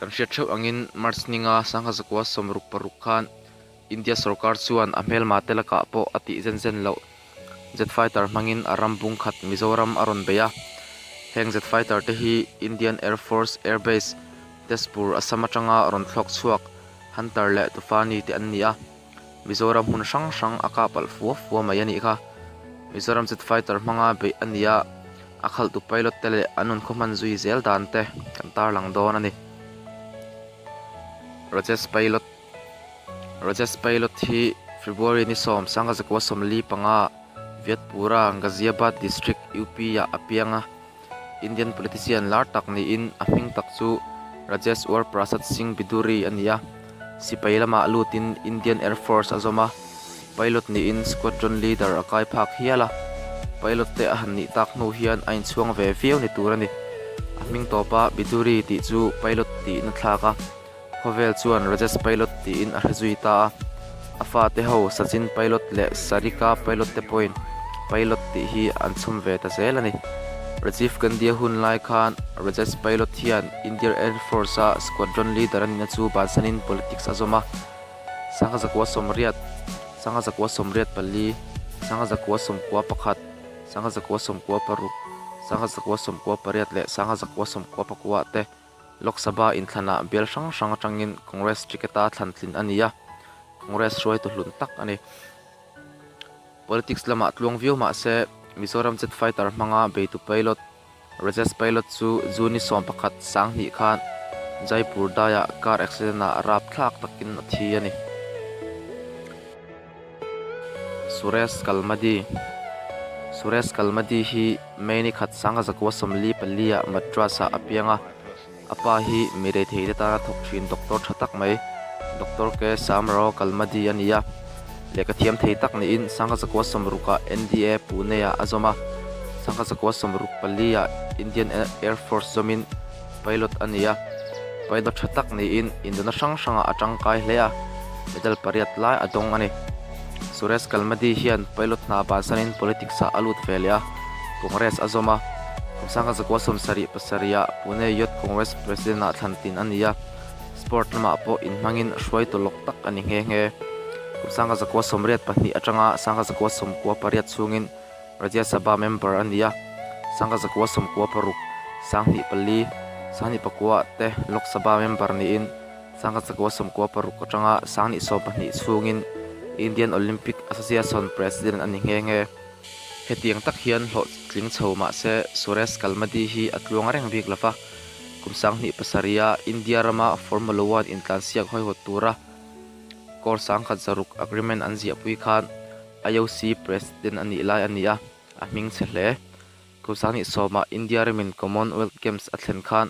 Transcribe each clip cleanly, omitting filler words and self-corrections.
Kan hriat theuh angin March ninga 1966 khan India sorkar chuan a hmelma te lakah pawh a tih zen zen loh Jet fighter hmangin a ram bung khat Mizoram a rawn bei a. Heng jet fighter te hi Indian Air Force Air Base, Tezpur, Assam atanga rawn thlawk chhuak Hunter leh Tufani te an ni a. Mizoram hmun hrang hrang a kah palh fua fua mai a nih kha. Mizoram jet fighter hmanga beih a ni a, a khalhtu pilot te leh an nunkhaw hman zui zel dan te kan tarlang dawn a ni. Rajesh Pilot Rajesh Pilot hi February ni 10, 1945 Vietpura, Ghaziabad District, UP ah a piang a. Indian politician lar tak niin a hming tak chu Rajeshwar Prasad Singh Bidhuri a ni a. Sipai lamah lutin Indian Air Force a zawm a, pilot niin squadron leader a kai phak hial a. Pilot te a han nih tak hnu hian a inchhuang ve viau ni tur a ni. A hming tawpa Bidhuri tih chu pilot tiin a thlak a. Khawvel chuan Rajesh Pilot tiin a hre zui ta a, a fate ho Sachin Pilot leh Sarika Pilot te pawhin Pilot tih hi an chhawm ve ta zel a ni. Rajiv Gandhi-a hun lai khan Rajesh Pilot hian Indian Air Force-a squadron leader a nihna chu bansanin politics a zawm a, 1980, 1984, 1991, 1996, 1998 leh 1999 te Lok Sabha inthlanah bial hrang hrang atangin Congress ticket-a thlan tlin a ni a, Congress hruaitu hlun tak a ni. Politics lamah tluang viau mah se, Mizoram jet fighter hmanga beitu pilot Rajesh Pilot chu June ni 11 sanghnih khan Jaipur daiah car accident-ah rapthlak takin a thi a ni. Suresh Kalmadi Suresh Kalmadi hi May ni khat 1944 ah Madras ah a piang a, a pa hi mi reithei te tana thawk thin doctor tha tak mai Doctor K Samrao Kalmadi a ni a, lehkha thiam thei tak niin 1960 ah NDA Pune ah a zawm a, 1964 ah Indian Air Force zawmin Pilot a ni a, pilot tha tak niin indona hrang hrangah a tangkai hle a, medal pariat lai a dawng a ni. Suresh Kalmadi hian pilot hna bansanin politics ah a lut ve leh a, Congress a zawm a. Kum 1977 ah Pune Youth Congress President ah thlan tin a ni a, sport lamah pawh inhmangin hruaitu lawk tak a ni nghe nghe. Kum 1982 atanga 1998 chhungin Rajya Sabha member a ni a, 1996, 2004, 2009 te Lok Sabha member niin 1996 atanga 2012 chhungin Indian Olympic Association President a ni nghe nghe. Hetiang tak hian hlawhtling chho mah se Suresh Kalmadi hi a tluang reng bik lo va, kum 2007 a India rama Formula One intlansiak hawihawt tura crore 1006 agreement an ziahpui khan IOC President a nih lai a ni a, a hming chhe hle. Kum 2010 ah India ramin Commonwealth Games a thlen khan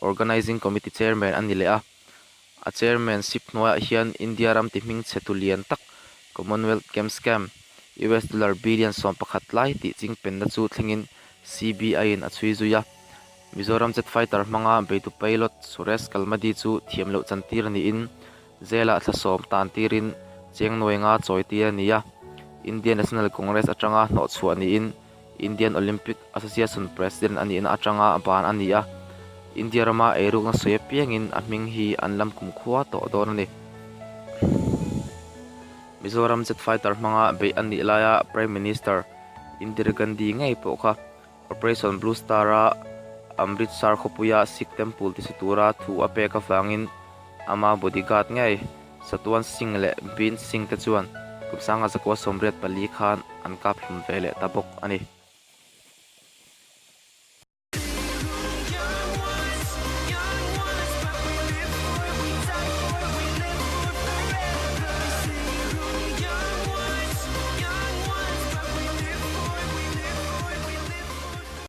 Organising Committee Chairman a ni leh a. A chairmanship hnuaiah hian India ram ti hming chhe tu lian tak Commonwealth Games scam, US dollar billion 11 lai tih chingpenna chu thlengin CBI in a chhui zui a. Mizoram jet fighter hmanga beitu pilot Suresh Kalmadi chu thiam loh chantir niin Jail-ah thla sawm tan tirin cheng nuai nga chawi tir a ni a, Indian National Congress atanga hnawhchhuah niin Indian Olympic Association President a nihna atanga ban a ni a, India rama eirukna sawi apiangin a hming hi an lam kumkhua tawh dawn a ni. Mizoram jet fighter hmanga beih a nih laia Prime Minister Indira Gandhi ngei pawh kha Operation Blue Star-a Amritsar khawpuia Sikh Temple tisi tura thu a pek avangin ama bodyguard ngei Satwan Singh leh Bin Singh te chuan kum 1984 khan an kap hlum ve leh ta bawk a ni.